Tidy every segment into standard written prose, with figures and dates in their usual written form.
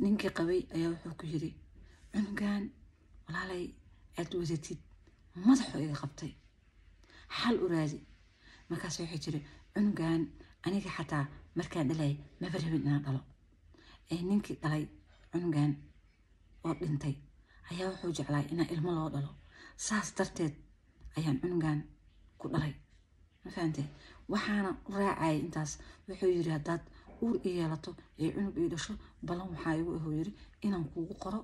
Ninkii qabay ayaa wuxuu ku yiri, "Cunugan walaalay aad wadatid madaxuu iga qabtay, xal u raadi." Markaas waxay tiri, "Cunugan aniga xataa markaan dhalay maba rabin inaan dhalo, ee ninkii dhalay cunugan oo dhintay ayaa wuxuu jeclaa inaan ilmo loo dhalo, saas darteed ayaan cunugan ku dhalay." Ma fahantay? Waxaana u raacayay intaas, wuxuu yiri, "Haddaad uur i yeelato ee cunug ii dhasho, ballan waxaa igu ahuu yiri inaan kuugu qoro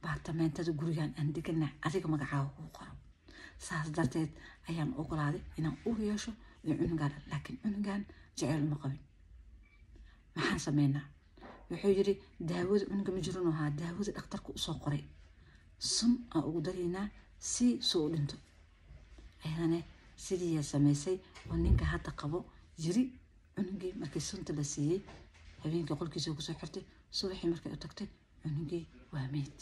baartameentada gurigan aan degana, adiga magacaaga kugu qoro. Saas darteed ayaan ogolaaday inaan uur yeesho ee cunugaan dhalo, laakiin cunugan jeceyl uma qabin. Maxaan sameynaa?" Wuxuu yiri, "Daawada cunuga ma jirin ahaa, daawada dhakhtarka usoo qoray sun aan ugu daraynaa si soo u dhinto." Ayadane sidiiyaa samaysay oo ninka hadda qabo yiri cunugii markii sunta la siiyey, habeenkii qolkiisa kusoo xirtay, subaxii markay u tagtay cunugii waa meyd.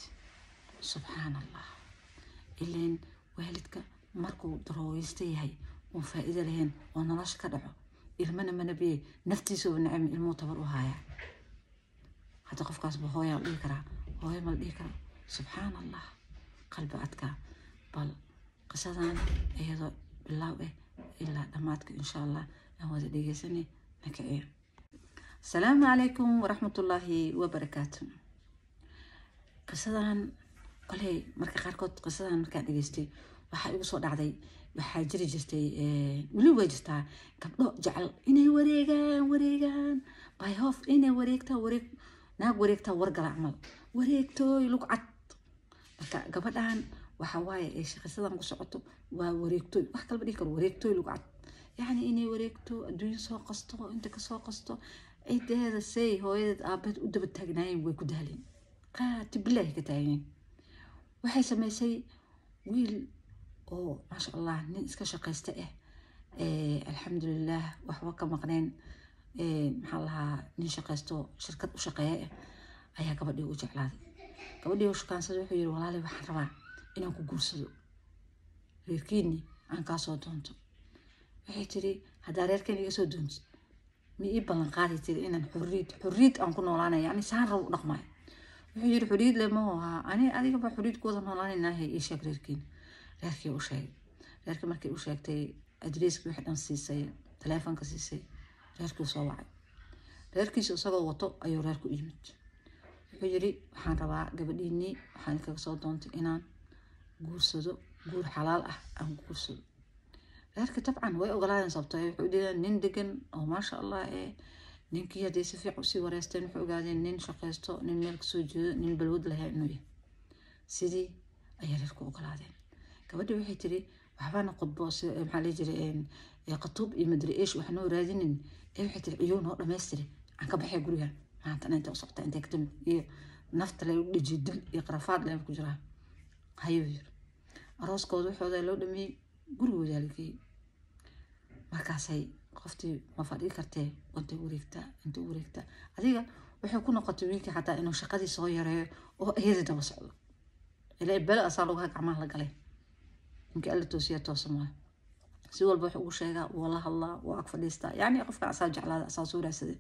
Subxaan Allah! Ileen waalidka markuu daroogeysta yahay uun faa'iido lahayn oo nolosha ka dhaco, ilmana manabiye, naftiisuba nacam, ilmuhu tabar u haayaa. Hadda qofkaasba hooyaa la dhihi karaa? Hooyo ma la dhihi karo. Subxaan Allah, qalbi adkaa. Bal qisadan iyadoo bilaaw ah ilaa dhammaadka, insha Allah, aan wada dhegeysanay. Nakiciya. Asalaamu calaykum waraxmatullaahi wabarakaatu. Qisadan koley marka qaarkood qisadan markaan dhegeystay waxaa igu soo dhacday, waxaa jiri jirtay, weli way jirtaa, gabdho jecel inay wareegaan, wareegaan byhof, inay wareegtaa, wareeg naag wareegtaa, wargala camal, wareegtooy lug cad. Marka gabadhan waxa waaye ee qisadan ku socoto waa wareegtooy, wax kalba dhihi karo, wareegtooy lug cad, yacni inay wareegto, adduunyo soo qasto, inta kasoo qasto, cideeda say hooyadeed aabeed u daba taagnaayeen way ku daaleen, qaati bilaahi ka taageen. Waxay samaysay wiil oo maasha Allah nin iska shaqaysta ah, alxamdulilah, waxba ka maqneen, maxaa lahaa, nin shaqaysto, shirkad u shaqeeya ah, ayaa gabadhii u jeclaaday. Gabadhii u shukaansaday. Wuxuu yiri, "Walaalay, waxaan rabaa inaan ku guursado, reerkiini aan kaa soo doonto." Waxay tiri, "Haddaa reerkeen iga soo doontid, ma ii ballan qaadi?" tiri, "inaan xurriid xurriid aan ku noolaanaya, yani saan rabo u dhaqmayo?" Wuxuu yiri, "Xurriid le ma ahaa, ani adigaba xurriid ku wada noolaanaynaahe, ii sheeg reerkiina." Reerkii u sheegay. Reerkii markii u sheegtay, adreskii wixii dhan siisay, taleefonka siisay, reerkii soo wacay. Reerkiisa isagoo wato ayuu reerku u yimid. Wuxuu yiri, "Waxaan rabaa gabadhiinii, waxaan kaga soo doontay inaan guursado, guur xalaal ah aan guursado." Reerkii dabcan way ogolaadeen, sababto wuxuu u diideen nin degan oo maasha Allah ee ninkii hadday si fiican usii wareysteen, wuxuu ogaadeen nin shaqaysto, nin meel kasoo jeedo, nin balwad lahayn inuu yahay. Sidii ayay reerku ogolaadeen. Gabadhii waxay tiri, "Waxbana qudbo, maxaa la jiray, qatuub iyo madri eesh wax noo raadinin." Ee waxay tiri, "Ciyow noo dhamaystiri, aan ka baxay gurigan maanta, inta u socota, intay ka timid iyo nafta la dhejiyo, dil iyo qarafaad leen ku jiraa." Hayuu yiri. Arooskooda waxooda loo dhameeyey, gurigoodaa la geeyey. Markaasay qoftii ma fadhii kartee, intay wareegtaa, intay wareegtaa, adiga wuxuu ku noqotay wiilkii xataa inuu shaqadii soo yareeyo oo iyadii daba socdo, ilaa belo asaa lagu gacmaha la galay. Ninkii Alla toosiya toosan waayo. Si walba wuxuu ugu sheegaa, waa la hadlaa, waa ag fadhiistaa, yacni qofka asaa jeclaada, asaa soo raadsaday.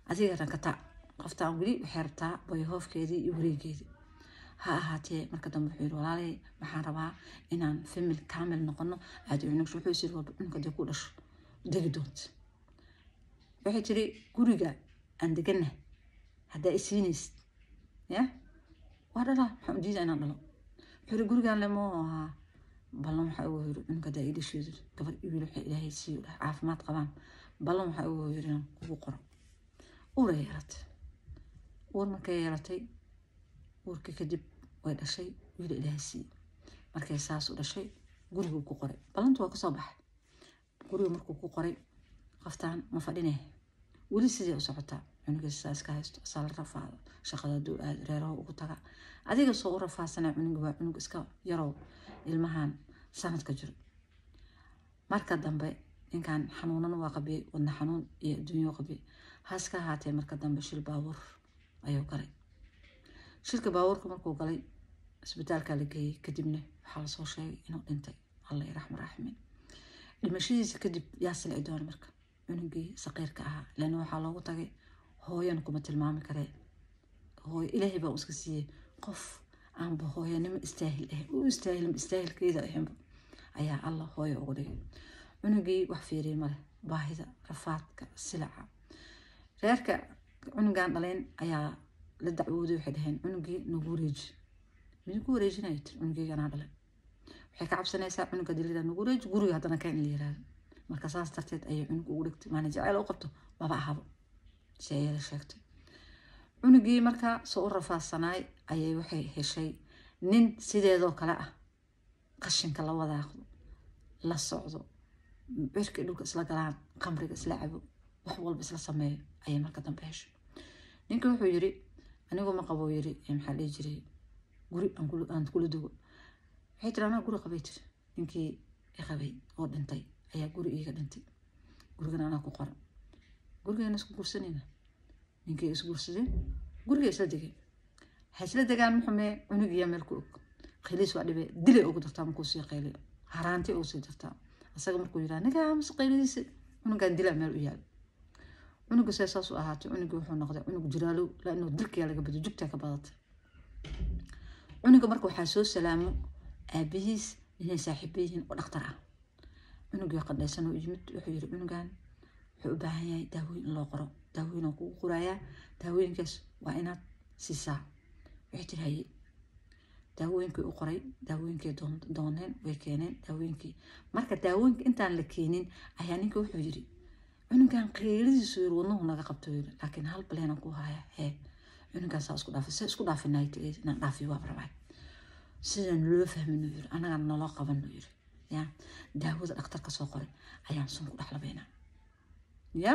Adiga rankataa qoftaan weli waxay rabtaa boyhoofkeedii iyo wareegeedii ha ahaatee. Marka dambe wuxuu yiri, "Walaalay, waxaan rabaa inaan family kaamil noqono, aad cunug." Wuxuu yiri, "Walba cunug hadii ku dhasho degi doonta." Waxay tiri, "Guriga aan degannahay haddaa isiinaysid ya waa dhalaa, maxaan u diidaa inaan dhalo?" Wuxuu yiri, "Gurigaan lemo ahaa ballan waxaa ugu yiri, cunug haddaa ii dhasheedo, gabar iyo wiil, waxay Ilaahay siiyo dhah, caafimaad qabaan, ballan waxaa ugu yiri inaan kugu qoro." Uur ay yeelatay. Uur markay yeelatay, uurkii kadib way dhashay, wiil Ilaahay siiyey. Markay saas u dhashay, guriguu ku qoray, ballantu waa kasoo baxay. Guriga markuu ku qoray, qoftaan ma fadhine, weli sidii u socotaa, cunugiisa saa iska haysto, asaa la rafaado, shaqada hadduu aado reeraha ugu taga, adiga soo u rafaadsanaa. Cunuga waa cunug iska yarow, ilmahan sanadka jiro. Marka dambe ninkan xanuunana waa qabiyey, wadna xanuun iyo adduunyo qabiyey haska ahaatee. Marka dambe shil baabuur ayuu galay. Shilka baabuurka markuu galay, isbitaalka la geeyey, kadibna waxaa lasoo sheegay inuu dhintay, Alla raxma raaximiin. Dhimashadiisa kadib yaa silci doona marka cunugii saqiirka ahaa? Leanna waxaa loogu tagay hooyana kuma tilmaami karee. Hooyo Ilaahay baa iska siiyey qof aanba hooyanimo istaahil ah u istaahil istaahilkeeda ahaynba ayaa Allah hooyo ugu dhigay. Cunugii wax fiiriyay male, baahida, rafaadka, silaca. Reerka cunugan dhaleen ayaa la dacwooday, waxay dhaheen cunugii nagu wareeji. Midinku wareejinaya tir, cunugeyga anaa dhalay. Waxay ka cabsanaysaa cunuga dilida nagu wareeji, guriga haddana keen in la yiraahdo. Marka saas darteed ayay cunuga ugu dhigtay, maana jacayl u qabto maba ahaba, si ayada sheegtay. Cunugii markaa soo u rafaadsanaay ayay waxay heshay nin sideedoo kale ah, qashinka la wadaaqdo, la socdo, cirka dhulka isla galaan, qamriga isla cabo, wax walba isla sameeyo ayay marka dambe heshay. Ninka wuxuu yiri anigu ma qabo, yiri maxaa dhihi jiray guri aan kula dugo. Waxay tiri anaa guri qabay, tiri ninkii i qabay oo dhintay ayaa guri iiga dhintay, gurigana anaa ku qoran, gurigeena isku guursanayna. Ninkii isguursadeen guriga isla degeen, waxay isla degaan muxumee cunugiya meel ku og khiliis waa dhibee, dilay ugu dartaa markuu sii qayliyo, haraanti ugu sii dartaa. Asaga markuu yiraa ninkaa mase qaylidiisa cunugan dilaa meel u yaal. Cunuga see saas u ahaatay, cunugii wuxuu noqday cunug jiraalow, laanuu dilkayaa laga bado, jugtaa ka badatay cunuga. Marka waxaa soo salaamo aabihiis inay saaxiibo yihiin oo dhakhtar ah. Cunugii qandhaysan oo yimid, wuxuu yiri cunugan wuxuu u baahan yahay daawooyin in loo qoro, daawooyin aan kugu qorayaa, daawooyinkaas waa inaad siisaa. Waxay tiri haye. Daawooyinkii u qoray, daawooyinkii dooneen, way keeneen daawooyinkii. Marka daawooyinka intaan la keenin ayaa ninka wuxuu yiri cunugan qeyladiisu yiri wadnuhu naga qabto yiri, laakiin hal baleen aan ku haya hee, cunugan saa isku dhaafay, saa isku dhaafinay inaan dhaafiyo waa rabaa, sidaan loo fahmin yiri, anagaan naloo qaban yiri, ya daawada dhakhtarka soo qoray ayaan sun ku dhex labaynaa, ya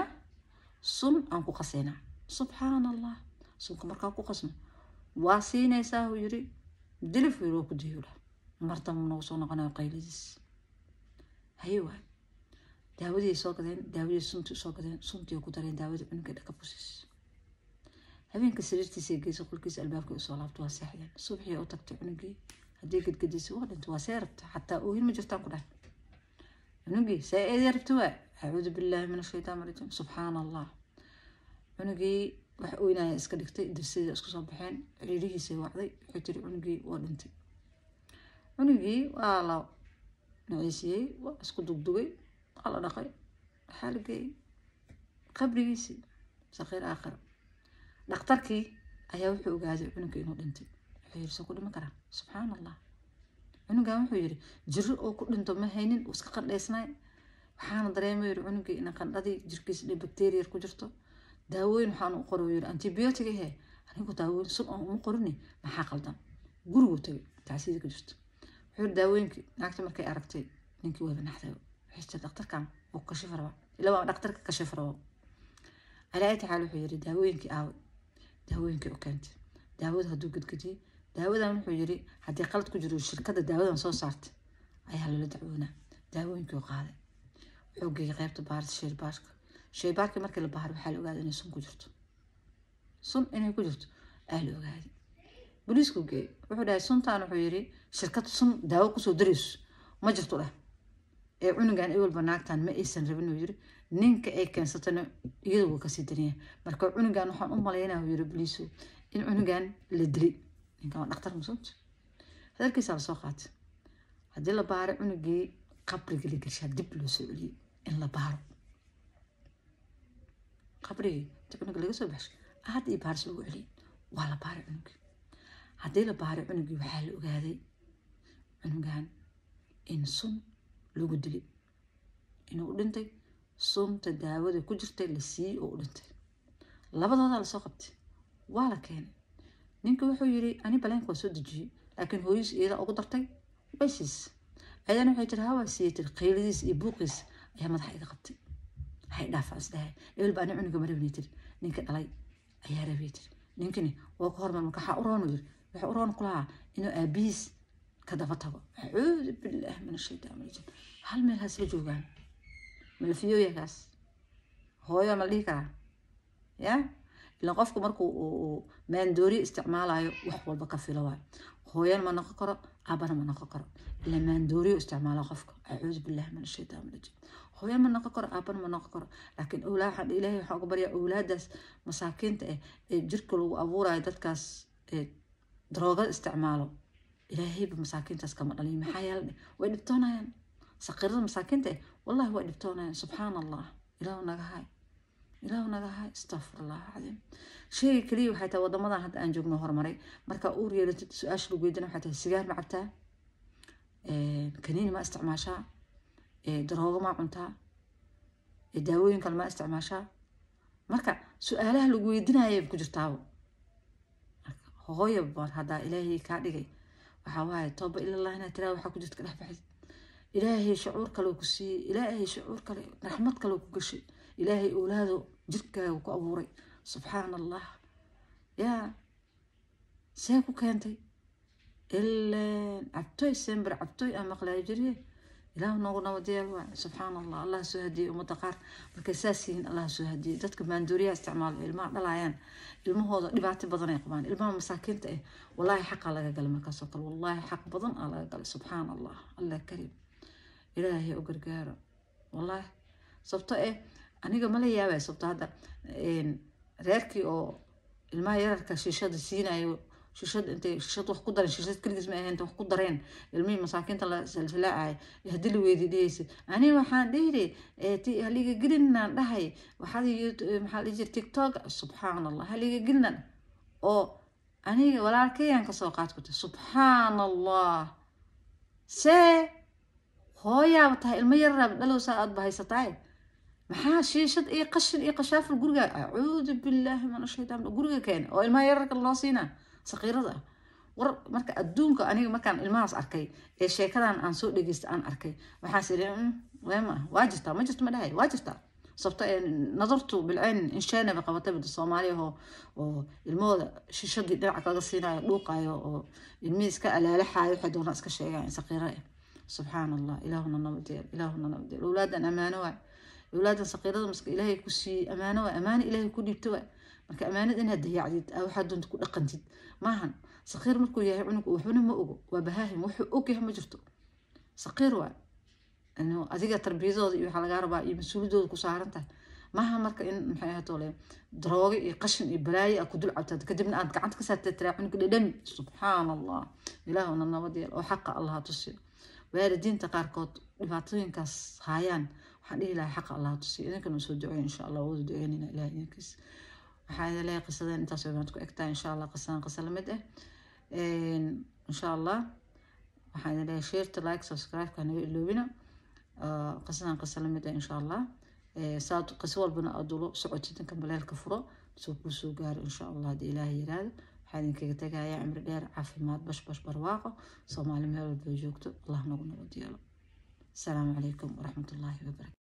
sun aan ku qasaynaa. Subxaan Allah, sunka markaa ku qasno waa siinaysaa uu yiri, dilif yiri waa ku diyuula, martaba nagu soo noqonayo qayladiis. Haye waay, daawadii soo gadeen, daawadii suntii soo gadeen, suntii ku dareen daawadii, cunuga dhaka ku siis. Habeenka sariirtiisa geysay qolkiisa, albaabka usoo laabto, waa seexdeen. Subaxii u tagtay cunugii, haddii gedgedisay waa dhintay. Waa see rabta, xataa oohin ma jirtaan ku dhahay cunugii see eedii rabta waa acuudu billaahi min ashaytaan rajiim. Subxaan Allah, cunugii wax oynaya iska dhigtay, darsidii isku soo baxeen, ciriirihiisay wacday, waxay tiri cunugii waa dhintay. Cunugii waa la nuciisiyey, waa isku dugdugay, waa la dhaqay, waxaa la geeyey qabrigiisii saqiir aakhira. Dhakhtarkii ayaa wuxuu ogaaday cunugii inuu dhintay. Wuxuu yiri soo ku dhiman karaa? Subxaan Allah, cunugan wuxuu yiri jiro oo ku dhinto ma haynin, uu iska qandhaysnay. Waxaana dareemay yiri cunugii in qandhadii jirkiisa dhe bakteeriyar ku jirto. Daawooyin waxaan u qoray yiri antibiotic ahe, anigu daawooyin sun oo uma qorini, maxaa qaldan? Gurigu tagay tacsiida ku jirto, wuxuu yiri daawooyinkii. Naagta markay aragtay ninkii wayba naxday, waxay tiri dhakhtarkan wuu kashif rabaa, ilaa waa dhakhtarka kashif rabaa. Calaa ayati xaal wuxuu yiri daawooyinkii aaway? Daawooyinkii u keentay, daawada hadduu gedgediyey daawadan, wuxuu yiri haddii qalad ku jiro shirkadda daawadan soo saartay ayaa lala dacwoonaa. Daawooyinkii u qaaday, wuxuu geeyey qaybta baaris shaybaarka. Shaybaarkii markii la baaray waxaa la ogaaday inay sun ku jirto, sun inay ku jirto aa la ogaaday. Booliisku geeyey, wuxuu dhahay suntaan, wuxuu yiri shirkad sun daawo kusoo darayso ma jirto dheh, ee cunugan ewelba naagtan ma aysan rabin uu yiri, ninka ay keensatana iyada wuu kasii daranyahay. Marka cunugan waxaan u malaynaa uu yiri booliisu in cunugan la dilay. Ninkan waa dhakhtar masuut, hadalkiisaa lasoo qaatay. Haddii la baaray cunugii qabriga la geshaa dib loo soo celiyey in la baaro, qabrigii inta cunuga laga soo baxshay hadda iyo baaris lagu celiyey, waa la baaray cunugii. Haddii la baaray cunugii waxaa la ogaaday cunugan in sun lagu dilay, inuu u dhintay sunta daawada ku jirtay la siiyey oo u dhintay. Labadoodaa lasoo qabtay, waa la keenay. Ninka wuxuu yiri ani baleenka waa soo dejiyey, laakiin hooyis iyada ugu dartay way siisay. Ayadana waxay tiri hawaa siiyey, tiri qayladiis iyo buuqiis ayaa madaxa iga qabtay, waxay dhaafaa isdhahay ebelba ani cunuga ma rabinay tiri, ninka dhalay ayaa rabay tiri. Ninkani waa ku hormar, marka waxaa u roon yiri, wuxuu u roon ku lahaa inuu aabihiis ka daba tago. Acuudu billaah min ashaytaan rajiim. Hal meel ha isla joogaan malafiyooyakaas hooyo ma la dhihi karaa? Ya ilan qofku markuu uu maandooriyo isticmaalayo wax walba ka filo waayo, hooyana ma noqon karo, aabana ma noqon karo, ila maandooriyo isticmaala qofka. Acuudu billahi min ashaytaan rajiim. Hooyo ma noqon karo, aabana ma noqon karo, laakiin owlaa Ilaahay waxaan uga baryaa owlaadaas masaakiinta ah ee jirka lagu abuurayo dadkaas ee daroogada isticmaalo. Ilaahayba masaakiintaas kama dhaliyo, maxaa yeele way dhibtoonayaan saqiirada masaakiinta ah, wallahi way dhibtoonayaan. Subxaan Allah, Ilaahu naga hay, Ilaahu naga hay, astaqfirullah alcadiim. Sheyga keliya waxay tahay wadamadan hadda aan joogno horumaray, markaa uur yeelatid su-aasha lagu weydiina waxay tahay: sigaar ma cabtaa, kaniini ma isticmaashaa, daroogo ma cuntaa, daawooyin kale ma isticmaashaa? Marka su-aalaha lagu weydiinayay ku jirtaaba. Hooyo bar haddaa Ilaahay kaa dhigay, waxaa waaye tooba ilallah inaad tiraa, waxaa ku jirta ka dhex baxid. Ilaahay shucuur kale ku siiyey, Ilaahay shucuur kale, raxmad kale ku gashay, Ilaahay owlaado jirkaaga ku abuuray. Subxaan Allah, yaa see ku keentay ilan cabtoy sember cabtoy aan maqlaayo jiriye. Ilaahu noogu nabadiyeel waay. Subxaan Allah, Allah soo hadiyey ummadda qaar markay saas yihiin, Allah soo hadiyey. Dadka maanduuriyaha isticmaalo ilmaha dhalaayaan, ilmahooda dhibaato badan ay qabaan, ilmaha masaakiinta ah. Wallaahi xaqa laga galay markaasoo kale, wallaahi xaq badan aa laga galay. Subxaan Allah, Allah kariim, Ilaahay u gargaaro wallaahi. Sababto eh aniga mala yaabay, sababto hadda reerkii oo ilmaha yararka shiishada siinayo, shishad intay shishad wax ku dareen, shishad keligiis ma ahayn, wax ku dareen ilmihii masaakiinta la silsilaacay. Haddii la weydii dhehaysa, ani waxaan dhihi haliga gelinaan dhahay, waxaad maxaa dhihi jira TikTok. Subxaan Allah, haliga gelinan oo aniga walaalkayaan kasoo qaad ku tahay. Subxaan Allah, see hooyaaba tahay, ilmo yararaaba dhalowsaa aad ba haysataay, maxaa shiishad iyo qashin iyo qashaafil guriga, acuudu billaahi min ashaytaan, guriga keena oo ilmaha yararka loo siinaa saqiirada ah? War marka adduunka aniga markaan ilmahaas arkay ee sheekadan aan soo dhegeysta aan arkay, waxaas iri ma waa jirtaa, ma jirto ma dhahay, waa jirtaa. Sababto nadartu bilcayn inshaanaba qabatay bada Soomaaliya oo ilmahooda shishadii dhinaca kaga siinayo, dhuuqayo oo ilmihii iska alaalaxaayo, waxay doonaa iska sheegayan saqiira ah. Subxaan Allah, Ilaahuna nabadiyeel, Ilaahuna nabadiyeel. Owlaadan amaano waay, owlaadan saqiirada maska Ilaahay ku siiyey amaano waay, amaano Ilaahay ku dhiibto waay. Marka amaanad inaad dayacdid, waxaad doonta ku dhaqantid maahan. Saqiir markuu yahay cunug waxbana ma ogo, waa bahaahim, wuxuu og yahay ma jirto, saqiir waay. Adiga tarbiyadooda iyo waxaa lagaa rabaa iyo mas-uuliyadooda ku saaran tahay maaha. Marka in maxay ahaatole daroogo iyo qashin iyo balaayo aad ku dul cabtaad, kadibna aad gacanta ka saartay, tiraa cunuga dhadhami. Subxaan Allah, Ilaahuna nabad yeel oo xaqa Allah tusiyo. Waalidiinta qaarkood dhibaatooyinkaas haayaan waxaan dhihi lahaa xaqa Allah tusiyo. Idinkana soo duceeyo insha Allah, wada duceynayna Ilaah idinkiis. Waxaa idin leeyahay qisadeen intaas way maanta ku egtahay insha Allah. Qisadan qisa lamid ah insha Allah. Waxaan idin leeyahay share, like, subscribe-ka naga iloobina. Qisadan qisa lamid ah insha Allah, saad qiso walbana aad ulo socotid inka baleelka furo soo kuu soo gaaro insha Allah haddii Ilaahay yiraahdo. Waxaa idinkaga tegayaa cimri dheer, caafimaad, bashbash, barwaaqo. Soomaali meel walba joogto Allah nagu nabad yeelo. Asalaamu calaykum waraxmatullaahi wabarakatu.